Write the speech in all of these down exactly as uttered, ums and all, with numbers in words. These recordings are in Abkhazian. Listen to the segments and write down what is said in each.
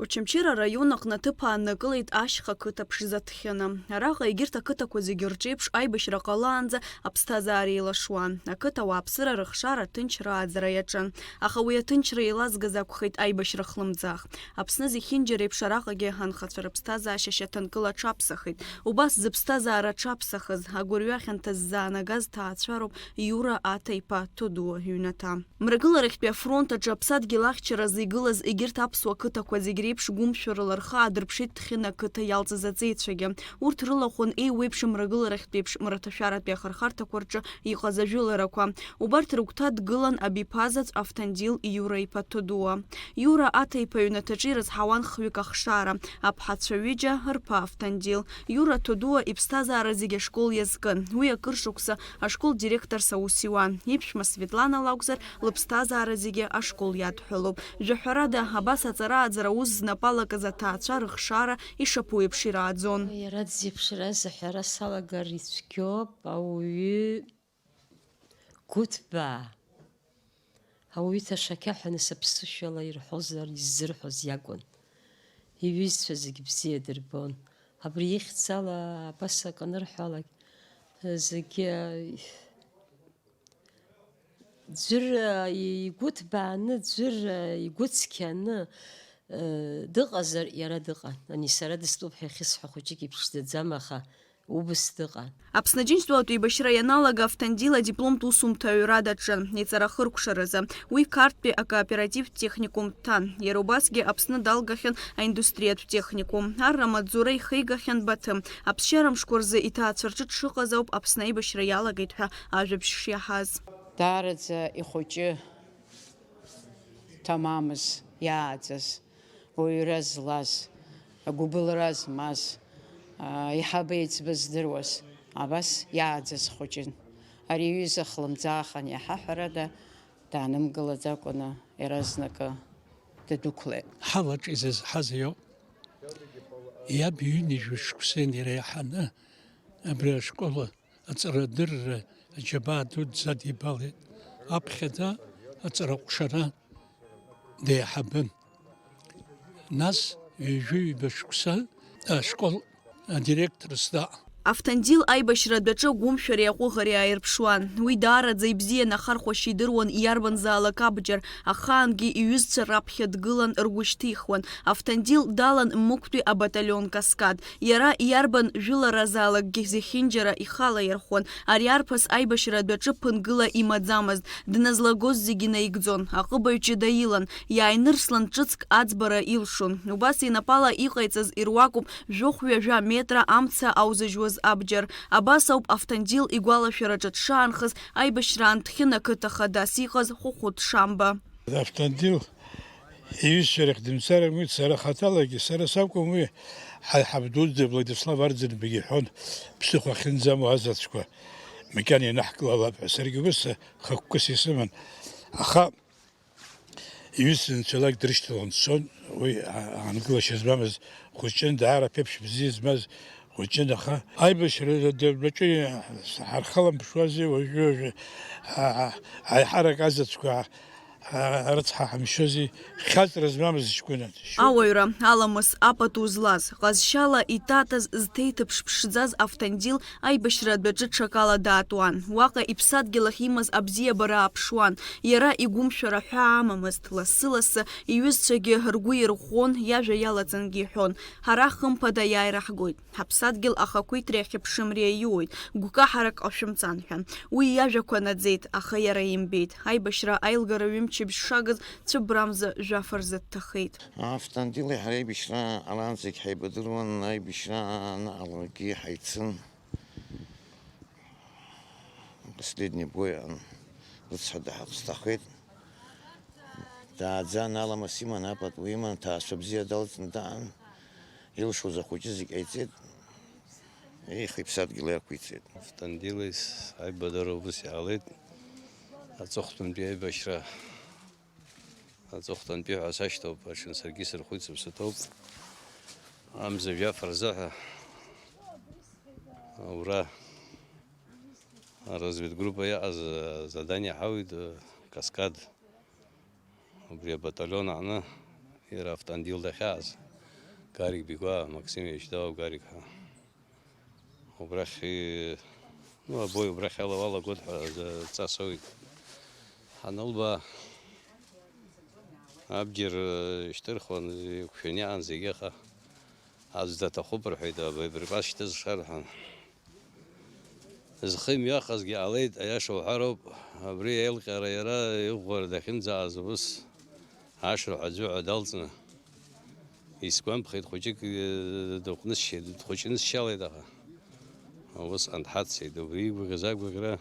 Очамчыра араион аҟны аҭыԥ ааннакылеит ашьха қыҭа ԥшӡа ҭхьаны. Араҟа егьырҭ ақыҭақәа зегьы рҿеиԥш аибашьра ҟалаанӡа аԥсҭазаара еилашуан. Ақыҭа ауааԥсыра рыхшара аҭынчра ааӡара иаҿын. Аха уи аҭынчра еилазгаз акәхеит аибашьра хлымӡаах. Аԥсны зехьынџьара еиԥш араҟагьы анхацәа рыԥсҭазаашьа шьаҭанкыла аҽаԥсахит. Убас зыԥсҭазаара аҽаԥсахыз, агәырҩа хьанҭа ззаанагаз ҭаацәароуп Иура Аҭа-иԥа Ҭодуа иҩнаҭа. Мрагыларахьтәи афронт аҿы аԥсадгьыл ахьчаразы игылаз егьырҭ аԥсуа қыҭақәа зегь реиԥш гәымшәарыла рхы аадырԥшит Ҭхьына ақыҭа иалҵыз аҵеицәагьы. Урҭ рылахәын еиуеиԥшым мрагыларахьтәи еиԥш мраҭашәаратәи ахырхарҭақәа рҿы иҟаз ажәыларақәа. Убарҭ рыгәҭа дгылан абиԥазаҵә Автандил Иура-иԥа Ҭодуа. Иура Аҭа-иԥа иҩнаҭаҿы ирызҳауан хҩык ахшара, аԥҳацәа ҩыџьа, рԥа Автандил. Иура Ҭодуа иԥсҭазаара зегьы ашкол иазкын. Уи акыр шықәса ашкол директорс аус иуан. Иԥшәма Светлана лакәзар, лыԥсҭазаара зегьы ашкол иадҳәалоуп. Жәаҳәарада, абас аҵара-ааӡара аус знапы алакыз аҭаацәа рыхшара ишаԥу еиԥш ирааӡон. Иара дзеиԥшраз аҳәара салагар ицәгьоуп, ауаҩы гәыҭбаа. Ауаҩы ҭашәақьаҳәа нас аԥсышәала ирҳәозар иззырҳәоз иакәын. Иҩызцәа зегь бзиа дырбон. Абри ихьӡала абас акы анырҳәалак, зегьы, ӡәыр игәы ҭбааны, ӡәыр игәы цқьаны, дыҟазар, иара дыҟан. Ани сара дыстәуп ҳәа иахьысҳәо хәыҷык иԥшӡаӡам, аха убыс дыҟан. Аԥсны Џьынџьтәылатә еибашьра ианалага Автандил адипломтә усумҭа аҩра даҿын. Иҵара хыркәшаразы. Уи Қарҭтәи акооперативтә техникум дҭан. Иара убасгьы Аԥсны далгахьан аиндустриатә техникум. Арра амаҵзура ихигахьан Баҭым. Аԥсшьара мшқәа рзы иҭаацәа рҿы дшыҟаз ауп Аԥсны аибашьра иалагеит ҳәа ажәабжь шиаҳаз. Даараӡа ихәыҷы, ҭамамыз, иааӡаз, уаҩра злаз, агәыбылра змаз, аа, иҳабы еиҵбы здыруаз, абас иааӡаз хәыҷын. Ари иҩыза хлымӡаах ани иаҳа, ҳәарада, даанымгылаӡакәаны иаразнакы дыдәықәлеит. Ҳалаҿ изызҳаз иоуп. Иаб ҩынҩажәа шықәса иреиҳаны абри ашкол аҵарадырра аџьабаа дуӡӡа дибалеит. Аԥхьаӡа аҵараҟәшара деиҳабын. Нас ҩажәи ҩба шықәса ашкол адиректорс даҟан. Автандил аибашьра адәаҿы агәымшәареи аҟәыӷареи ааирԥшуан. Уи даараӡа ибзиан ахархәашьа идыруан иарбанзаалак абџьар, ахаангьы иҩызцәа раԥхьа дгылан ргәы шьҭихуан. Автандил далан Мықәтәи абаталион Каскад. Иара иарбан жәыларазаалакгьы зехьынџьара ихала иархәон. Ари арԥыс аибашьра адәаҿы ԥынгыла имаӡамызт. Дназлагоз зегьы наигӡон. Аҟыбаҩ ҷыда илан. Иааинырслан ҿыцк аӡбара илшон. Убас инапала иҟаиҵаз ируакуп жәохә-ҩажәа метра амца аузыжьуаз абџьар. Абас ауп Автандил игәалашәараҿы дшаанхаз, аибашьраан Ҭхьына қыҭа хадас иҟаз Хәыхәыт Шамба. Автандил иҩызцәа рахь дымцар акәын, сара хаҭалагьы, сара сакәым уи, ҳа-, ҳабдуӡӡа Владислав Арӡынбагьы иҳәон, ԥсыхәа ахьынӡамоу азаҵәқәа макьана ианаҳкылалап ҳәа. Саргьы убыс хықәкыс исыман. Аха иҩызцәа нцәалак дрышьҭалан дцон, уи а-, аангылашьа змамыз хәыҷын, даара аԥеиԥш бзиа змаз хәыҷын, аха аибашьра адәаҿы ҳархаламԥшуази уажәы-уажәы, а-, а-, аиҳарак азаҵәқәа, а-, рыцҳа ҳамшьози, хьаҵра змамыз ҷкәынан. Ауаҩра, аламыс, апату злаз, ҟазшьала иҭаҭаз, зҭеиҭыԥш ԥшӡаз Автандил аибашьра адәаҿы ҽакала даатуан. Уаҟа иԥсадгьыл ахь имаз абзиабара ааԥшуан. Иара игәымшәара ҳәаа амамызт, лассы-лассы иҩызцәагьы ргәы ирӷәӷәон, иажәа иалаҵангьы иҳәон, ҳара хымԥада иааира ҳгоит, ҳаԥсадгьыл ахақәиҭреи ахьыԥшымреи аиуеит, гәкаҳарак ҟашәымҵан ҳәа. Уи иажәақәа наӡеит, аха иара имбеит. Аибашьра аилгара ҩымчыбжь шагыз цәыббрамза жәаф рзы дҭахеит. Автандили ҳареи аибашьра аранӡагь ҳаибадыруан, аибашьра анаҟалагьы ҳаицын. Последний бой аан, рыцҳа даҳахәсҭахеит. Дааӡан, аламыс иман, апату иман, ҭаацәа бзиа далҵны даан, илшоз ахәыҷы зегь ҟаиҵеит, еиха иԥсадгьыл иақәиҵеит. Автандили аибадара убыс иаалеит, аҵыхәтәантәи аибашьра. Аҵыхәтәантәи ҳәа сашьҭоуп, аҽын саргьы сырхәит, сыԥсы ҭоуп. Амза жәаф рзыҳәа аура, разведгруппа иаҟаз задание ҳауит, Каскад. Убри абаталион аҟны Иара Автандил дахьааз, Гарик Бигәаа, Максим Ешьдауа Гарик ҳәа. Убрахь, ну, абои убрахь ала уалагоит ҳәа ҵасоит. Ҳанылба, абџьар шьҭырхуан, еиқәшәаны иаан зегьы, аха аӡә даҭахуп рҳәеит, абаҩбаркас шьҭызхар ҳәа. Зхы имҩахазгьы ҟалеит, аиаша уҳәароуп, абри аилҟьара иара иӷәӷәара дахьынӡааз убыс ашырҳәа аӡәыҳәа далҵны исгәамԥхеит, хәыҷык, э, дыҟәнысшьеит, дхәыҷнысшьалеит, аха убысҟан дҳацеит, убри игәаӷьыз агәаӷьра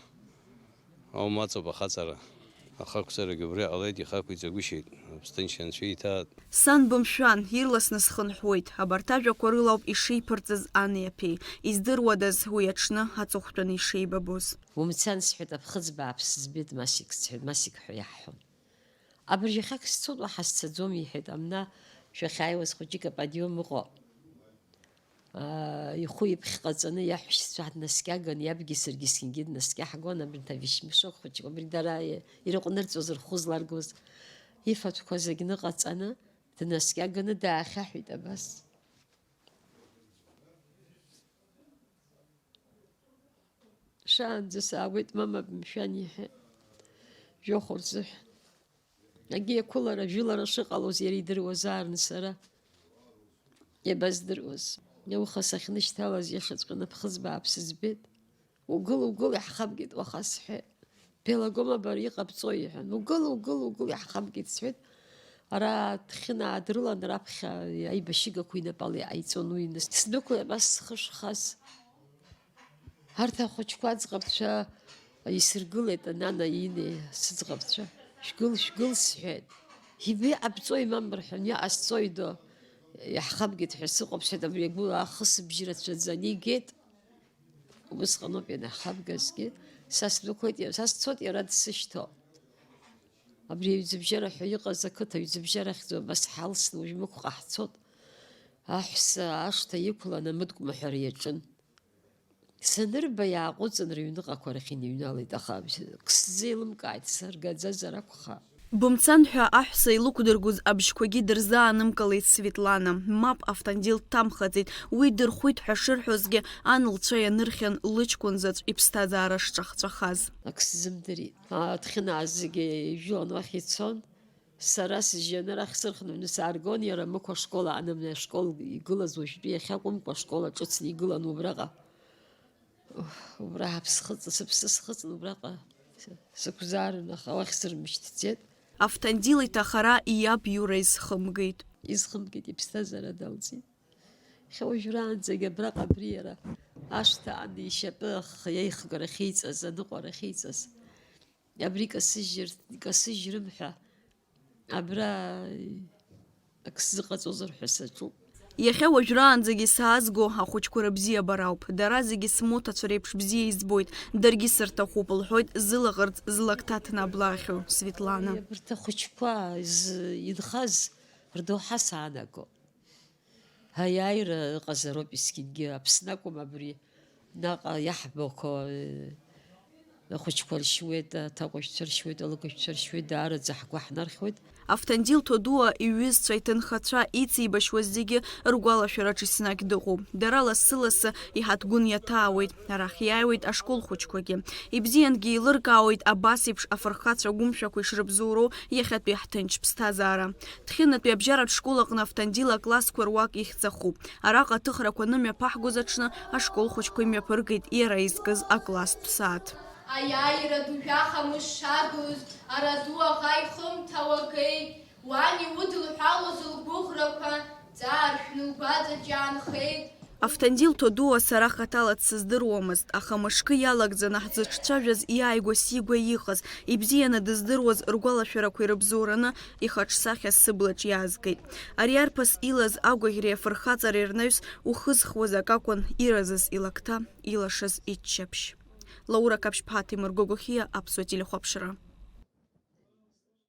аума аҵоуп ахаҵара. Ахақәҵарагьы убри ҟалеит, ихақәиҵагәышьеит, Аԥсҭынч Анцәа иҭаат. Сан бымшәан, ирласны схынҳәуеит, абарҭ ажәақәа рылоуп ишеиԥырҵыз ани аԥеи, издыруадаз уи аҽны аҵыхәтәаны ишеибабоз. Умцан, сҳәеит, аԥхыӡ бааԥс збеит, Масик, сҳәеит, Масик ҳәа иаҳҳәон. Абыржәы иахьак сцоит, уаҳа сцаӡом, иҳәеит, амна шәахьааиуаз хәыҷык аподиум ыҟоуп. Аа, ихәы иԥхьҟаҵаны иаҳәшьцәа днаскьаган, иабгьы саргьы сгьы днаскьаҳгон, абарҭ авещмешок хәыҷқәа, абри дара ирыҟәнырҵәоз рхәы зларгоз, ифатәқәа зегь ныҟаҵаны, днаскьаганы даахьаҳәит абас. Шаанӡа саауеит, мама бымшәан, иҳәеит, жәохә рзыҳәан. Егьи ақәылара, жәылара шыҟалоз иара идыруазаарын сара. Иабаздыруаз. Ауха сахьнышьҭалаз иашаҵәҟьаны ԥхыӡ бааԥс збеит. Угыл, угыл, иаҳхабгеит уаха, сҳәеит. Белагома бара иҟабҵои, иҳәан. Угыл, угыл, угыл, иаҳхабгеит, сҳәеит. Ара Ҭхьынаа дрылан раԥхьа аибашьыгақәа инапала иҟаиҵон уи, нас сдәықәлеит абас схы шхаз. Арҭ ахәыҷқәа аӡӷабцәа исыргылеит, нана инеи сыӡӷабцәа. Шәгыл, шәгыл, сҳәеит. Иби ҟабҵои, мам, рҳәан, иҟасҵои, до, иаҳхабгеит ҳәа сыҟоуп, сҳәеит, абри агәыла ахысыбжь рацәаӡаны игеит. Убысҟаноуп ианаҳхабгазгьы, са сдәықәлеит, са сцоит, иара дсышьҭоуп. Абри аҩӡыбжьара ҳәа иҟаз ақыҭа аҩӡыбжьара ахьӡуп, абас ҳалсны уажә мықәҟа ҳцот. Аҳәса ашҭа иқәланы амыткәма ҳәа иаҿын. Санырба, иааҟәыҵын, рыҩныҟақәа рахь иныҩналеит, аха ак сзеилымкааит, саргаӡазар акәхап. Бымцан ҳәа аҳәса илықәдыргоз абжьқәагьы дырзаанымкылеит Светлана. Мап, Автандил дҭамхаӡеит, уи дырхәит ҳәа шырҳәозгьы, ан лцәа ианырхьан лыҷкәын заҵә иԥсҭазаара шҿахҵәахаз. Ак сзымдырит. Аҭхьынаа зегьы ижәылан уахь ицон. Сара сжьаны арахь сырхынҳәны сааргон, иара Мықә ашкол аанымны, ашкол игылаз уажәтәи иахьакәымкәа ашкол аҿыцны игылан убраҟа. Убра аԥсхыҵ-, сыԥсы схыҵны убраҟа сықәзаарын, аха уахь сырмышьҭӡеит. Автандил иҭахара иаб Иура изхымгеит. Изхымгеит, иԥсҭазаара далҵит. Иахьа уажәраанӡагь абраҟа абри иара ашҭа ан ишьапы ахы-, аихгарахь иҵаз, аныҟәарахь иҵаз. Абри икасыжьыр-, икасыжьрым ҳәа абра ак сзыҟаҵозар ҳәа саҿуп. Иахьа уажәраанӡагьы саазго ахәыҷқәа рыбзиабара ауп. Дара зегьы смоҭацәа реиԥш бзиа избоит, даргьы сырҭахуп, лҳәоит зылаӷырӡ злакҭа ҭнаблаахьоу Светлана. Абарҭ ахәыҷқәа зы-, инхаз рдоуҳа саанаго. Аиааира ыҟазароуп есқьынгьы, Аԥсны акәым абри, наҟ иаҳбақәа, э, ахәыҷқәа ршьуеит, аҭакәажәцәа ршьуеит, алыгажәцәа ршьуеит, даараӡа ҳгәы ҳнархьуеит. Автандил Ҭодуа иҩызцәа, иҭынхацәа, иҵеибашьуаз зегьы ргәалашәараҿ еснагь дыҟоуп. Дара лассы-лассы иҳаҭгәын иаҭаауеит, арахь иааиуеит ашкол хәыҷқәагьы. Ибзиангьы еилыркаауеит абас еиԥш афырхацәа гәымшәақәа ишрыбзоуроу иахьатәи ҳҭынч ԥсҭазаара. Ҭхьынатәи абжьаратә школ аҟны Автандил аклассқәа руак ихьӡахуп. Араҟа аҭыхрақәа анымҩаԥаҳгоз аҽны ашкол хәыҷқәа имҩаԥыргеит иара изкыз акласстә сааҭ. Аиааира ду жәаха мыш шагыз, ара ду аӷа ихымҭа уагеит, уан иудылҳәалоз лгәыӷрақәа ҵааршәны лгәаҵаҿ иаанхеит. Автандил Ҭодуа сара хаҭала дсыздыруамызт, аха мышкы иалагӡаны ҳзыҿцәажәаз иааигәа сигәа иҟаз, ибзианы дыздыруаз ргәалашәарақәа ирыбзоураны ихаҿсахьа сыблаҿ иаазгеит. Ари арԥыс илаз агәаӷьреи афырхаҵареи рнаҩс ухызхуаз акакәын иразыз илакҭа, илашаз иччаԥшь. Лаура Каԥшьԥҳа, Ҭемыр Гогохиа, Аԥсуа телехәаԥшра.